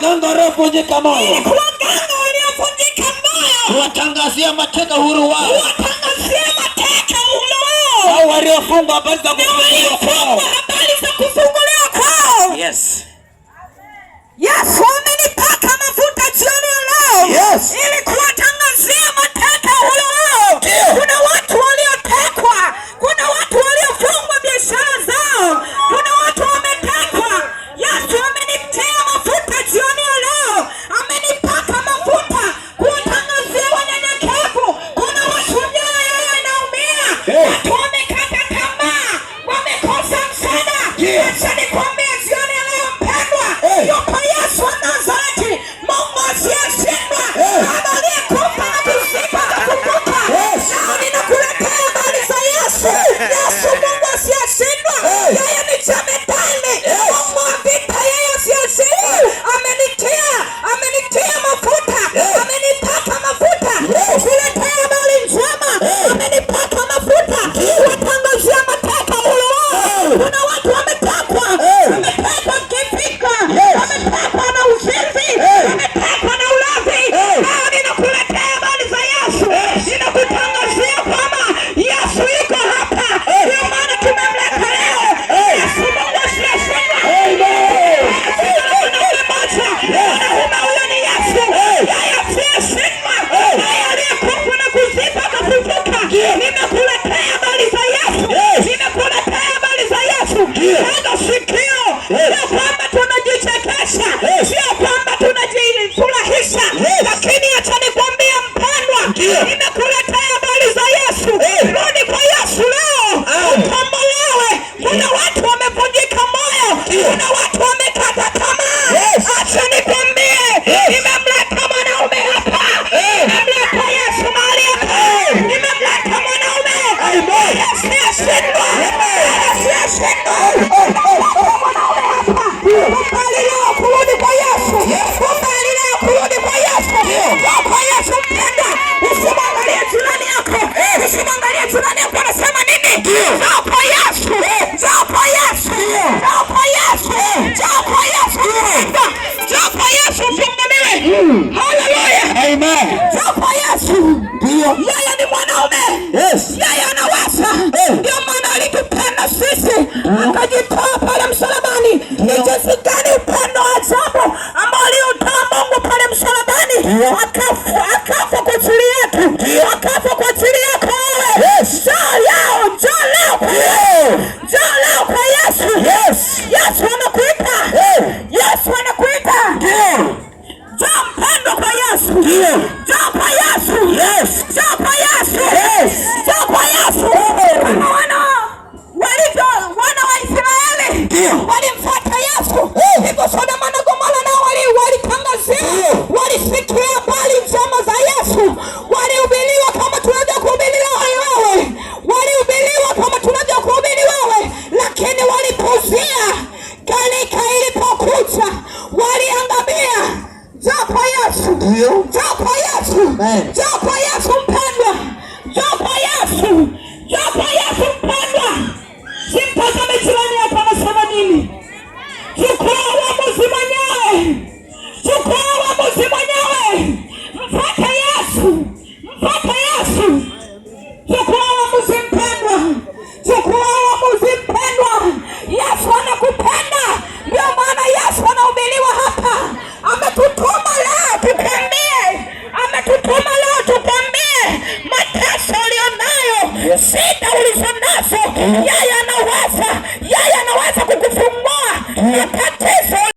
Kuwaganga waliovunjika moyo, Ili kuwaganga waliovunjika moyo, kuwatangazia mateka uhuru wao, kuwatangazia mateka uhuru wao, au waliofungwa habari za na kufunguliwa kwao. waliofungwa habari za kufunguliwa kwao. Yes. Yesu amenipaka mafuta jioni ya leo ili kuwatangazia mateka uhuru wao. Kuna watu waliotekwa, kuna watu waliofungwa biashara zao, kuna watu wametekwa. Yesu amenitia mafuta jioni ya leo, amenipaka mafuta kuwatangazia wanyenyekevu. Kuna watu mioyo yao inaumia, watu wamekata tamaa, wamekosa msaada. Acha nikwambie jioni ya leo mpendwa, yupo Yesu wa Nazareti, Mungu asiyeshindwa, Baba aliyekufa na kuzikwa akafufuka. Leo ninakuletea habari za Yesu. Yesu Mungu asiyeshindwa, yeye ni jemedari, Mungu wa vita, yeye asiyeshindwa. Amenitia mafuta, amenipaka mafuta kukuletea habari njema, amenipaka mafuta kuwatangazia mateka uhuru wao. Kuna watu wametekwa, wametekwa kifikra, wametekwa na uzinzi, wametekwa na ulevi. Leo ninakuletea habari za Yesu, ninakutangazia kwamba Yesu yuko hapa. Ndio maana tumemleta leo Yesu, Mungu asiyeshindwa. Mwanaume mmoja, mwanaume huyo ni Yesu, yeye asiyeshindwa, yeye aliyekufa na kuzikwa akafufuka. Nimekuletea habari za Yesu, nimekuletea habari za Yesu. Tega sikio, sio kwamba tunajichekesha, sio kwamba tunajifurahisha, lakini acha nikwambie mpendwa, nimekuletea habari za Yesu. Rudi kwa Yesu leo ukombolewe. Kuna watu wamevunjika moyo, kuna watu wamekata tamaa. Acha nikwambie, nimemleta mwanaume hapa, nimemleta Yesu mahali hapa, nimemleta mwanaume asiyeshindwa, asiyeshindwa. Nimemleta mwanaume hapa. Kubali leo kurudi kwa Yesu, kubali leo kurudi kwa Yesu. Njoo kwa Yesu mpendwa, usimwangalie jirani yako, usimwangalie jirani yako anasema nini. Njoo kwa Yesu, njoo kwa Yesu, njoo kwa Yesu, njoo kwa Yesu mpendwa, njoo kwa Yesu ufunguliwe. Haleluya, Amen. njoo kwa Yesu. Yeye ni mwanaume, yeye anaweza. Ndio maana alitupenda sisi akajitoa pale msalabani. Ni jinsi gani upendo wa ajabu ambao aliutoa Mungu pale msalabani, akafa, akafa kwa ajili yetu, akafa kwa ajili yako wewe. Njoo leo, njoo leo kwa Yesu, njoo leo kwa Yesu. Yesu anakuita, Yesu anakuita. Njoo mpendwa kwa Yesu. Njoo kwa Yesu. Njoo kwa Yesu. Njoo kwa Yesu. Kama wana walivyo wana wa Israeli walimfuata Yesu, hivyo Sodoma na Gomora nao walitangazia, walisikia habari njema za Yesu, walihubiriwa kama tunavyokuhubiri wewe, walihubiriwa kama tunavyokuhubiri wewe, lakini walipuzia. Gharika ilipokuja waliangamia. Njoo kwa Yesu. Njoo kwa Yesu. Amen. Njoo kwa Yesu mpendwa. Njoo kwa Yesu. Njoo kwa Yesu mpendwa. Simtazame jirani yako anasema nini. Chukua uamuzi mwenyewe. Chukua uamuzi mwenyewe. Mfuate Yesu. Mfuate Yesu. Chukua uamuzi mpendwa. Chukua uamuzi mpendwa. Yesu anakupenda. Ndio maana Yesu anahubiriwa hapa. Ametutuma leo tukwambie, ametutuma leo tukwambie mateso ulionayo, shida ulizonazo, yeye anaweza, yeye anaweza kukufungua na